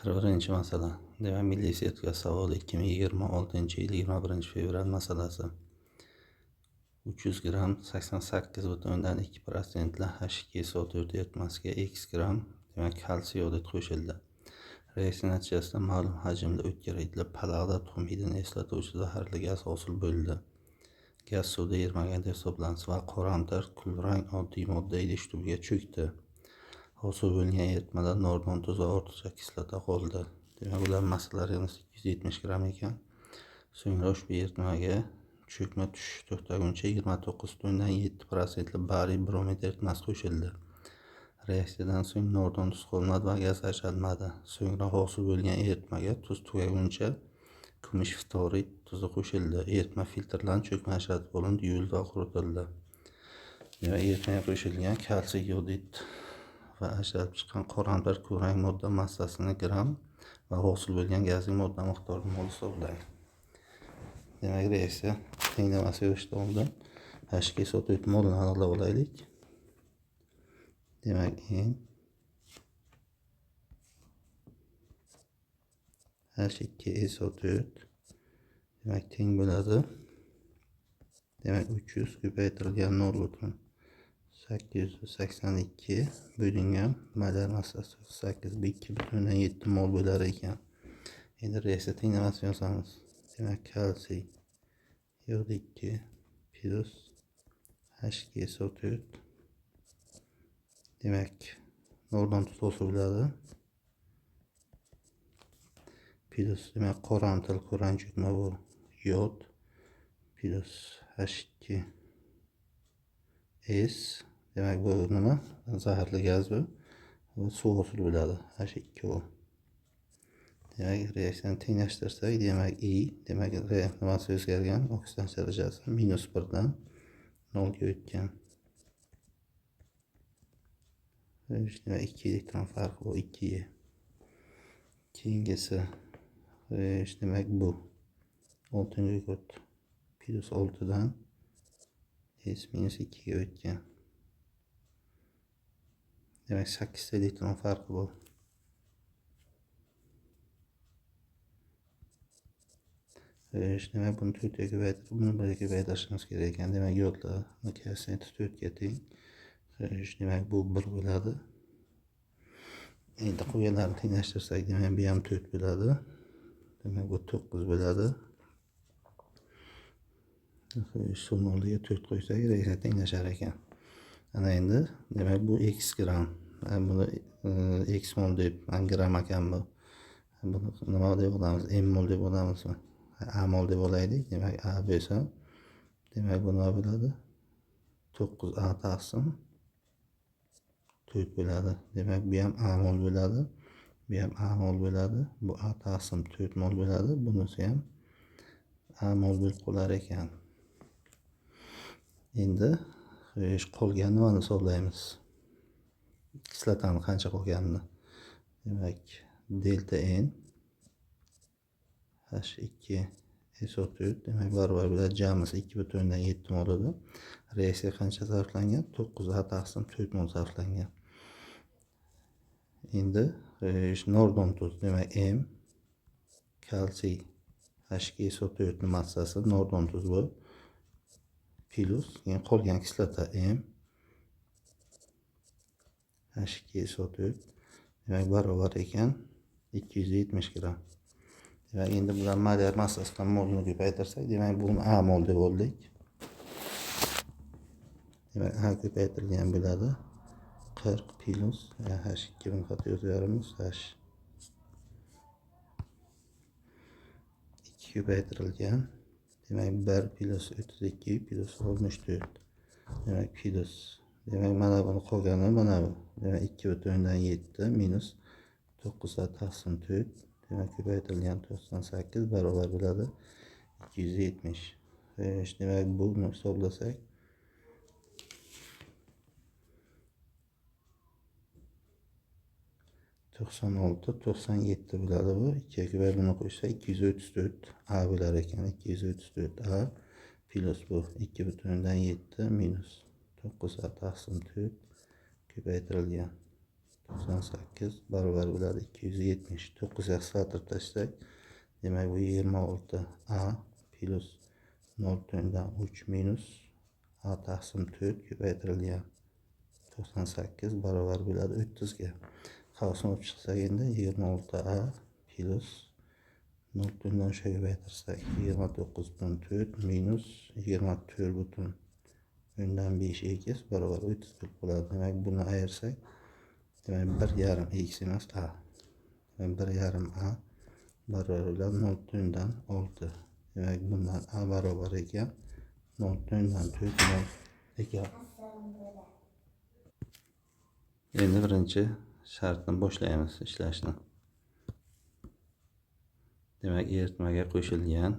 41-masala. Demak, milliy sertifikat savoli 2026-yil 21-fevral masalasi. 300 gramm 88,2% H2SO4 eritmasiga x gramm, demak, kalsiy yodid qo'shildi. Reaksiya natijasida ma'lum hajmda o'tkir hidli palag'da tuxum hidini eslatuvchi zaharli gaz hosil bo'ldi. Gaz suvda erimagan deb hisoblansa va qoramtir kulrang oddiy modda idish tubiga cho'kdi. Hosil bo'lgan eritmada nordon tuz va ortiqcha kislota qoldi. Demak, ular massalari 270 gramm ekan. So'ngra ushbu eritmaga cho'kma tushish to'xtaguncha 29,7% bariy bromid eritmasi qo'shildi. Reaksiyadan so'ng nordon tuz qolmadi va gaz ajralmadi. So'ngra hosil bo'lgan eritmaga tuz tugaguncha kumush ftorid tuzi qo'shildi. Eritma filtrlanib, cho'kma ajratib olindi, yuvildi va quritildi. Demak, eritmaga qo'shilgan kalsiy yodid va ajralib chiqqan qoramtir kulrang modda massasini gramm va hosil bo'lgan gazning modda miqdorini mol hisoblang. Demak, reaksiya tenglamasi yurishdan oldin H2SO4 molini aniqlab olaylik. Demak, N H2SO4 demak teng bo'ladi. Demak, 300 ko'paytirilgan 0,882 bo'lingan molar massasi 8 bu 2,7 mol bo'lar ekan. Endi reaksiya tenglamasini yozamiz. Demak, kalsiy yod 2 plus H2SO4 demak nordon tuz hosil bo'ladi. Plus demak qoramtir kulrang cho'kma bu yod plus H2S demak bu nima? Zaharli gaz bu. Suv hosil bo'ladi. H2O. Demak, reaksiyani tenglashtirsak, demak I, demak nimasi o'zgargan? Oksidansiya darajasi -1 dan 0 ga o'tgan. Demak, 2 elektron farqi bu 2 E. Keyingisi demak bu 6 plus 6 dan S -2 ga o'tgan. Demak, 8 ta elektron farqi bor. Demak, buni 4 ga ko'paytirib, buni 1 ga ko'paytirishimiz kerak ekan. Demak, yodlarni koeffitsiyenti 4 ga teng. Demak, bu 1 bo'ladi. Endi qolganlarini tenglashtirsak, demak, bu ham 4 bo'ladi. Demak, bu 9 bo'ladi. Suvni oldiga 4 qo'ysak, reaksiya tenglashar ekan. Ana endi, demak, bu x gramm. Buni x mol deb, gramm ekan bu. Buni nima deb olamiz? M mol deb olamizmi? A mol deb olaylik. Demak, A bo'lsa, demak, bu nima bo'ladi? 9A taqsim 4 bo'ladi. Demak, bu ham A mol bo'ladi. Bu ham A mol bo'ladi. Bu A taqsim 4 mol bo'ladi. Bunisi ham A mol bo'lib qolar ekan. Endi qolgan nimani hisoblaymiz? Kislotani qancha qolganini. Demak, delta N H2SO4 demak barobar bo'ladi jamisi 2,7 mol edi. Reaksiya qancha sarflangan? 9A taqsim 4 mol sarflangan. Endi nordon tuz, demak M kalsiy H2SO4 massasi nordon tuz bu. Plus keyin qolgan kislota M H2SO4 demak barobar ekan 270 gramm. Demak, endi bular molar massasidan molni ko'paytirsak, demak buni A mol deb oldik. Demak, A ko'paytirilgan bo'ladi 40 plus H2 buni xato yozamiz, H 2 ko'paytirilgan demak 1 plus 32 plus 64 demak plus demak mana buni qolgani mana bu demak 2,7 minus 9 taqsim 4 demak ko'paytirilgan 98 barobar bo'ladi 270. Demak buni hisoblasak 96 97 bo'ladi bu. 2 ga buni qo'shsak 234 A bo'lar ekan. 234 A plus bu 2,7 minus 9 A taqsim 4 ko'paytirilgan 98 barobar bo'ladi 270. 9 ga qisqartirib tashlasak, demak bu 26 a plus 0,3 minus a taqsim 4 ko'paytirilgan 98 barobar bo'ladi 30 ga. Qavsni olib chiqsak endi 26 a plus 0,3 ko'paytirsak 29,4 minus 24,5 x barobar 30 bo'lib qoladi. Demak buni ayirsak, demak 1,5 x emas a. Demak 1,5 a barobar bo'ladi 0,6. Demak bundan a barobar ekan 0,4 ekan. Endi birinchi shartni boshlaymiz ishlashni. Demak eritmaga qo'shilgan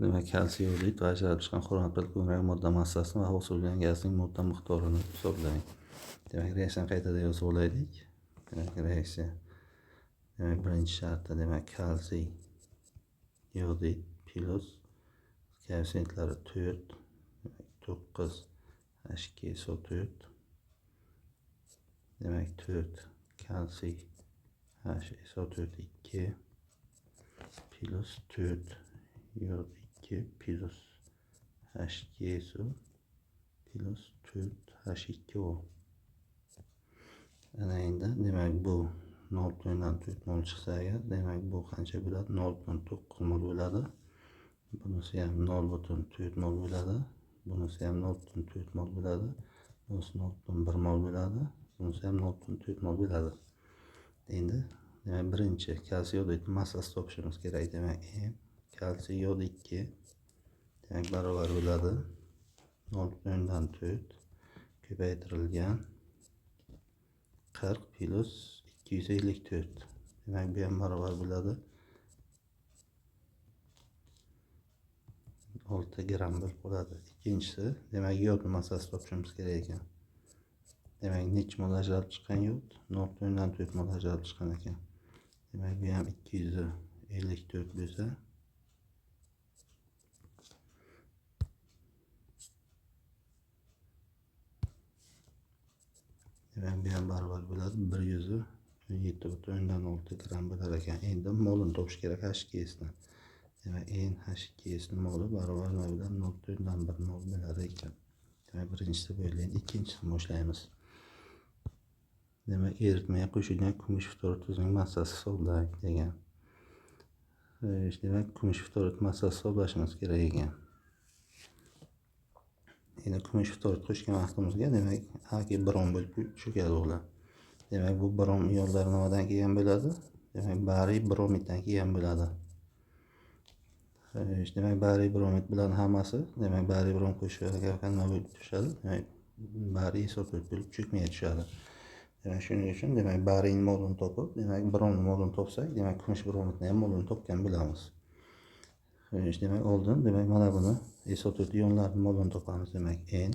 demak kalsiy yodid va ajralib chiqqan xromat kulrang modda massasini va hosil bo'lgan gazning modda miqdorini hisoblang. Demak reaksiyani qaytadan yozib olaylik. Demak reaksiya, demak birinchi shartda demak kalsiy yodid plus koeffitsientlari 4, demak 9 H2SO4, demak 4 kalsiy HSO4 2 plus 4 yod 2 plus H2SO plus 4 H2O. Ana endi demak bu 0,4 mol chiqsa agar, demak bu qancha bo'ladi? 0,9 mol bo'ladi. Bunisi ham 0,4 mol bo'ladi. Bunisi ham 0,4 mol bo'ladi. Bunisi 0,1 mol bo'ladi. Bunisi ham 0,4 mol bo'ladi. Endi demak birinchi kalsiy yodid massasi topishimiz kerak. Demak M kalsiy yod 2 demak barobar bo'ladi 0,4 ko'paytirilgan 40 plus 254. Demak bu ham barobar bo'ladi 6 gram bo'lib qoladi. Ikkinchisi demak yod massasi topishimiz kerak ekan. Demak necha mol ajralib chiqqan yod? 0,4 mol ajralib chiqqan ekan. Demak bu ham 254 bo'lsa, demak bu ham barobar bo'ladi 117,6 gram bo'lar ekan. Endi molini topish kerak H2S ni. Demak N H2S ni moli barobar nima bo'ladi? 0,1 mol bo'lar ekan. Demak birinchisi bo'ldi. Endi ikkinchisini boshlaymiz. Demak eritmaga qo'shilgan kumush ftorid tuzining massasi hisoblang degan. Demak kumush ftorid massasi hisoblashimiz kerak ekan. Endi kumush ftorid qo'shgan vaqtimizga demak Ag brom bo'lib cho'kadi ular. Demak bu brom ionlari nimadan kelgan bo'ladi? Demak bariy bromiddan kelgan bo'ladi. Demak bariy bromid bilan hammasi, demak bariy brom qo'shilgan nima bo'lib tushadi? Demak bariy SO4 bo'lib cho'kmaya tushadi. Demak shuning uchun demak bariyning molini topib, demak bromning molini topsak, demak kumush bromidni ham molini topgan bo'lamiz. Demak oldin demak mana buni SO4 ionlarining molini topamiz. Demak N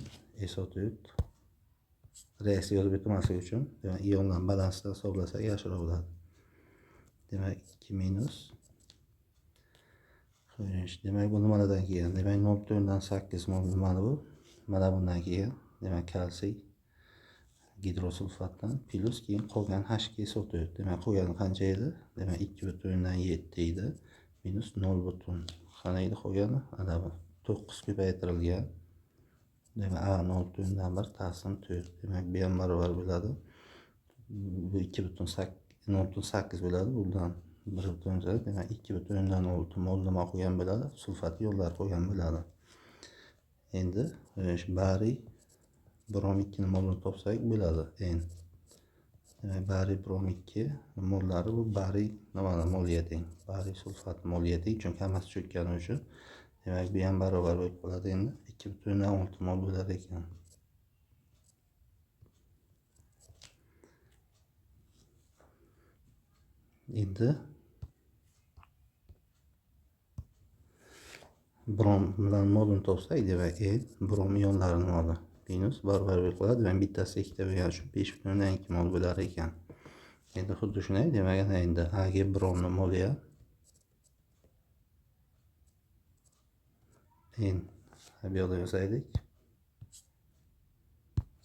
SO4 reaksiya yozib o'tmaslik uchun demak ionlar balansida hisoblasak yaxshiroq bo'ladi. Demak 2 minus. Demak bu nimalardan kelgan? Demak 0,8 mol nimani bu? Mana bundan kelgan. Demak kalsiy gidrosulfatdan plus keyin qolgan H2SO4. Demak qolgani qancha edi? Demak 2,7 edi. Minus 0, qana edi qolgani? Ana bu 9 ko'paytirilgan. Demak A 0,1 taqsim 4. Demak bu ham barobar bo'ladi. Bu 2,8 bo'ladi. Bundan 1,8, demak 2,6 mol nima qo'ygan bo'ladi? Sulfat ionlari qo'ygan bo'ladi. Endi bariy brom 2 ni molini topsak bo'ladi. N demak bariy brom 2 mollari bu bariy nimani molga teng? Bariy sulfat molga teng, chunki hammasi cho'kkani uchun. Demak bu ham barobar bo'lib qoladi endi 2,6 mol bo'lar ekan. Endi brom bilan molini topsak, demak N brom ionlarining moli minus barobar bo'lib qoladi. Demak bittasi ikkita bo'lgani uchun 5,2 mol bo'lar ekan. Endi xuddi shunday, demak ana endi Ag bromni moli ham N bu yoqda yozaylik,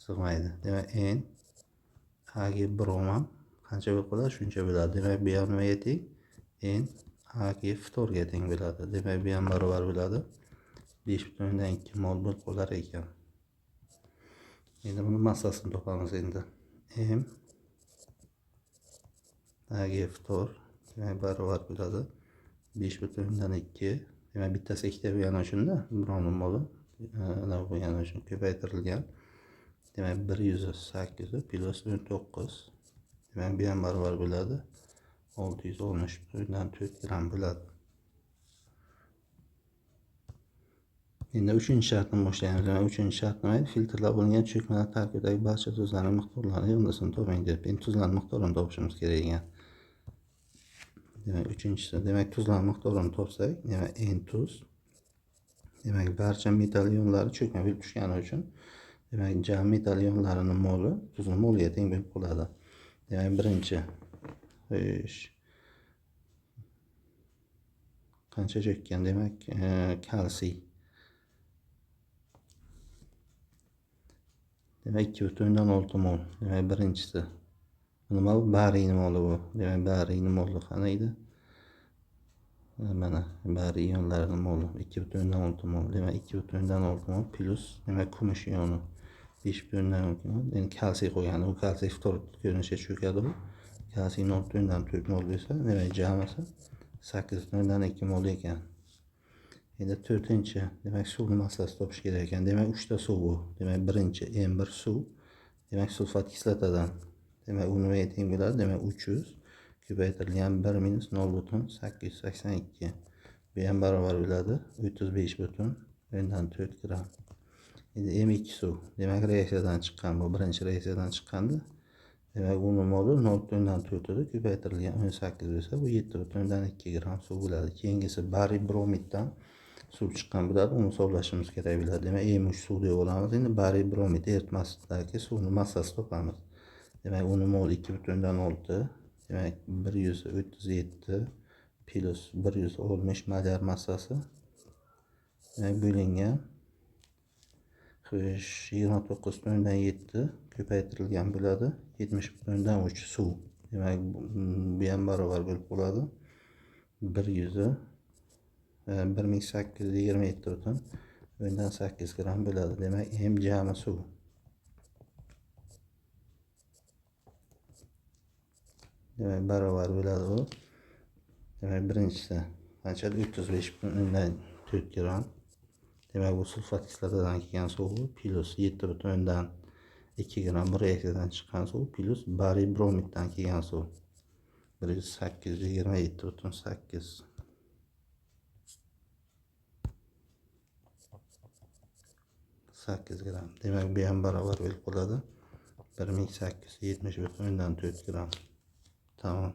sig'maydi. Demak N Ag brom ham qancha bo'lib qoladi? Shuncha bo'ladi. Demak, bu ham nimaga teng? N Ag ftorga teng bo'ladi. Demak, bu ham barobar bo'ladi 5,2 mol bo'lib qolar ekan. Endi buni massasini topamiz endi. M Ag ftor demak barobar bo'ladi 5,2. Demak, bittasi ikkita bo'lgani uchun-da, bromni moli ana bo'lgani uchun ko'paytirilgan. Demak, 108 plyus 19. Demak, bu ham barobar bo'ladi 660,4 gramm bo'ladi. Endi uchinchi shartni boshlaymiz. Demak, uchinchi shart nima edi? Filtrlab olingan cho'kmalar tarkibidagi barcha tuzlarning miqdorlarini yig'indisini toping deb. Endi tuzlarning miqdorini topishimiz kerak ekan. Demak, uchinchisi, demak tuzlar miqdorini topsak, demak N tuz. Demak, barcha metall ionlari cho'kma bo'lib tushgani uchun, demak jami metall ionlarining moli tuzni moliga teng bo'lib qoladi. Demak, birinchi qancha cho'kkan? Demak, kalsiy. Demak, 2,6 mol. Demak, birinchisi. Nima bu? Bariyning moli bu. Demak, bariyning moli qani edi? Mana bariy ionlarining moli 2,6 mol. Demak, 2,6 mol plyus demak kumush ioni 5,2 mol. Endi kalsiy qo'ygan. U kalsiy ftor ko'rinishga cho'kadi bu. Kalsiy 0,4 mol bo'lsa, demak jamisi 8,2 mol ekan. Endi to'rtinchi, demak suvning massasi topish kerak ekan. Demak, 3 ta suv bu. Demak, birinchi M1 suv. Demak, sulfat kislotadan. Demak, u nimaga teng bo'ladi? Demak, 300 ko'paytirilgan 1 minus 0,882. Bu ham barobar bo'ladi 35,4 gramm. Endi M2 suv. Demak, reaksiyadan chiqqan bu. Birinchi reaksiyadan chiqqanda. Demak, uni moli 0,4 edi, ko'paytirilgan 18 bo'lsa, bu 7,2 gramm suv bo'ladi. Keyingisi bariy bromiddan suv chiqqan bo'ladi, uni hisoblashimiz kerak bo'ladi. Demak, M3 suv deb olamiz. Endi bariy bromid eritmasidagi suvning massasini topamiz. Demak, uni mol 2,6, demak 137 plyus 160 molyar massasi. Demak, bo'lingan xo'sh 29,7 ko'paytirilgan bo'ladi 70,3 suv. Demak, bu ham barobar bo'lib qoladi 1827,8 gramm bo'ladi. Demak, M jami suv. Demak, barobar bo'ladi u. Demak, birinchisi qancha? 35,4 gramm. Demak, bu sulfat kislotadan kelgan suv plyus 7,2 gramm bu reaksiyadan chiqqan suv plyus bariy bromiddan kelgan suv 1827,8. Gramm. Demak, bu ham barobar bo'lib qoladi 1870,4 gramm. Tamam.